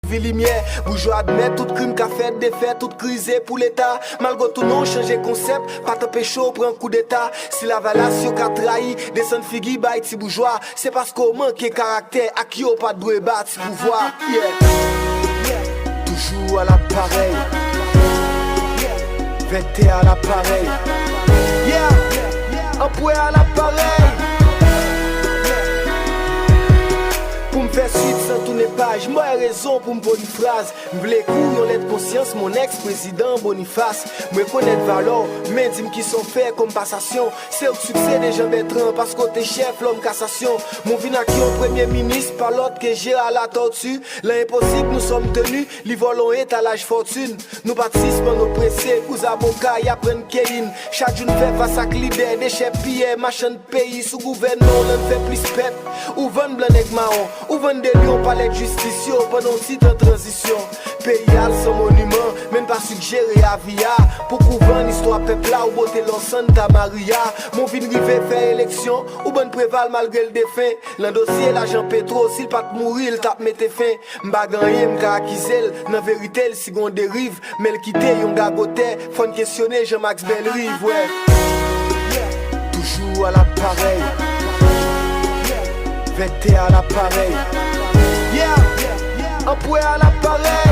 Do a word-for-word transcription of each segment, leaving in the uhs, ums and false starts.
vi limyè. Boujwa admèt tout krim ka fèt, defèt, tout krize pou Leta. Malgre tou non chanje konsèp, pa t anpeche w pran koudeta. Si Lavalas yo ka trayi, desann figi bay ti boujwa, se paske w manke karaktè ak yo pa t dwe ba ti pouvwa. Yeah. Toujou a la parèy. Vètè a la parèy. Yeah. Anpwè a la parèy. Pou m fè swit san tounen paj, m bay rezon pou m poni fraz. M vle ekri w yon lèt konsyans, mon ex prezidan Bonifas. M rekonèt valè w, men di m kisa w fè kòm pasasyon. Se ou k siksede Jan Bètran, paske w te chèf lòm kasasyon. M vin ak yon premye minis, pa lòt ke Gérard Latortue. Nan enposib, nou sòm teni, li vòlè yon etalaj fòtin. Nou pa t sispann oprese, kou zaboka, y aprann keyin. Chak jou n fè fas ak lidè, dechèpiyè, machann peyi. Sou gouvènman w la n fè plis pèt. Ou vann blan nèg mawon, ou vann de lyon palè jistis yo pandan w ti tan tranzisyon. Peyi a l san moniman, men n pa sigjere avi a. Pou kouvan istwa pèp la, ou bote lò Santa Maria. Men w vin rive fè eleksyon, ou bann Preval malgre l defen. Nan dosye lajan Petro, si l pa t mouri, l t ap mete fen. M pa gen anyen m ka akize l, nan verite l si gon deriv, men l kite yon gagotè, fò n kesyone Jean Max Bellerive, wè. Toujou a la parèy. Vètè a la parèy. Yeah. Anpwè a la parèy.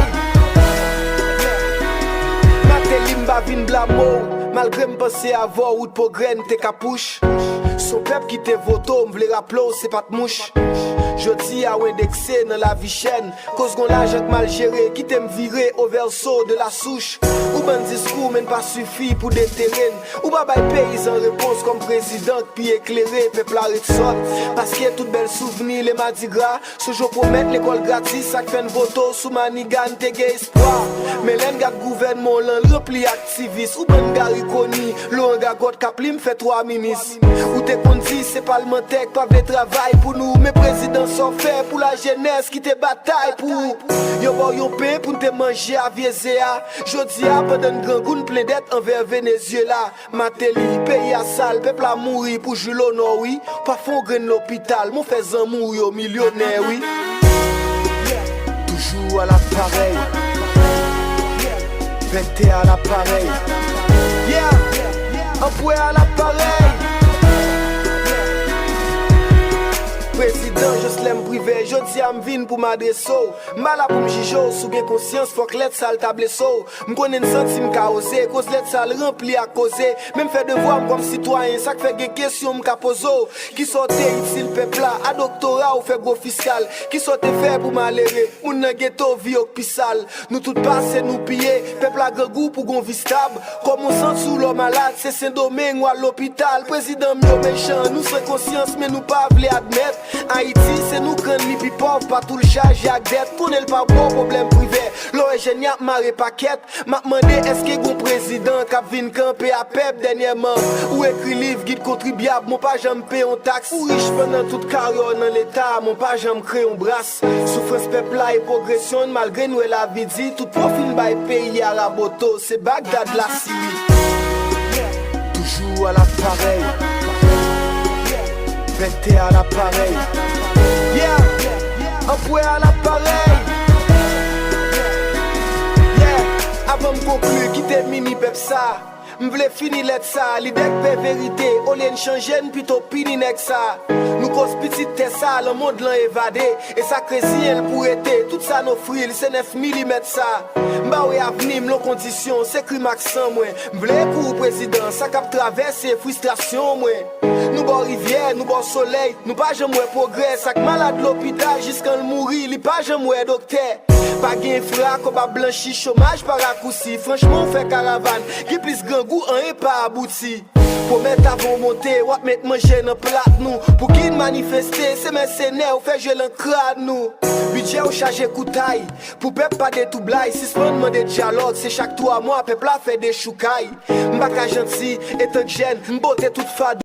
Mateli m pa vin blame w, malgre m panse avè w, wout pwogrè n te ka push. Se yon pèp ki te vote w, m vle raple w, se pa t mouch. Jodi a w endekse nan lavi chè n, koz gon lajan k mal jere, kite m vire au verso de la souche. Ou bann diskou, men n pa sifi pou detere n. Ou pa bay peyizan repons kòm prezidan k pi eklere, pèp la ret sòt. Paske tout bèl souvni le madigra, sonje w pwomèt lekòl gratis, sa k fè n vote w sou maniga, n te gen espwa. Men lè n gad gouvènman w lan, l ranpli aktivis. Ou bann Garry Conille, Laurent Gagòt k ap li m fè twa minis. Ou te konn di se palmantè k pa vle travay pou nou, men prezidan sa w fè pou lajenès ki te batay pou ou. Yo ba w yon pen pou n te manje a vye ze a. Jodi a, pandan n grangou, n plen dèt anvè Venezyela. Mateli, peyi a sal, pèp la mouri pou jwi lonè w, wi. Pa fè yon grenn lopital, men w fè zanmi w yo milyonè, wi. Toujou a la parèy. Vètè a la parèy. Yeah. Anpwè a la parèy. Prezidan Joslèm Privè, jodi a m vin pou m adrese w. M pa la pou m jije w, si w gen konsyans, fòk lèt sa l ta blese w. M konnen n santi m ka oze, koz lèt sa l ranpli ak koze. Men m fè devwa m kòm sitwayen, sa k fè gen kesyon m ka poze w. Kisa w te itil pèp la, a doktora ou fè gwo fiskal? Kisa w te fè pou malere? Moun nan geto, vi yo k pi sal. Nou tout pase, nou piye. Pèp la grangou pou gon vi stab. Kòman w santi w lè w malad? Se Sendomeng w al lopital. Prezidan m yo mechan, nou san konsyans, men nou pa vle admèt. Ayiti, se nou k rann li pi pòv, pa tou l chaje ak dèt. Konnen l pa bon pwoblèm privè. Lè w wè jèn y ap mare pakèt, m ap mande èske gon prezidan k ap vin kanpe a pèp dènyèman. Ou ekri liv, gid kontribyab, men w pa janm peye yon taks. Ou rich pandan tout karyè w nan Leta, men w pa janm kreye yon bras. Soufrans pèp la e pwogresyon n, malgre n wè lavi di, tout pwofi n bay peyi a raboto, se Bagdad Lasiri. Toujou a la parèy. Vètè a la parèy. Yeah. Anpwè a la parèy. Yeah. Avan m konkli, kite m ini pèp sa. M vle fini lèt sa, lidè k pè verite, olye n chanje, n pito pini nèg sa. Nou koz pitit tè sa, lanmò l evade, e sa k reziyen l pou rete. Tout sa n ofri l, se nèf milimèt sa. M ba w e avni m lon kondisyon, se krim ak san mwen. M vle pou ou prezidan, sa k ap travèse fristrasyon mwen. Nou bò rivyè, nou bò solèy, nou pa janm wè pwogrè. Sa k malad lopital, jiskan l mouri, li pa janm wè doktè. Pa gen enfra, kòb ap blanchi, chomaj pa rakousi. Franchman, w fè karavàn, gen plis grangou, anyen pa abouti. Pwomèt avan w monte, w ap met manje nan plat nou. Pou ki n manifeste, se mèsenè, w fè jwe lan kràn nou. Bidjè w chaje koutay, pou pèp pa detoublay. Sispann mande dyalòg, se chak twa mwa pèp la fè dechoukay. M pa ka janti, etan k jèn, m bote tout fado.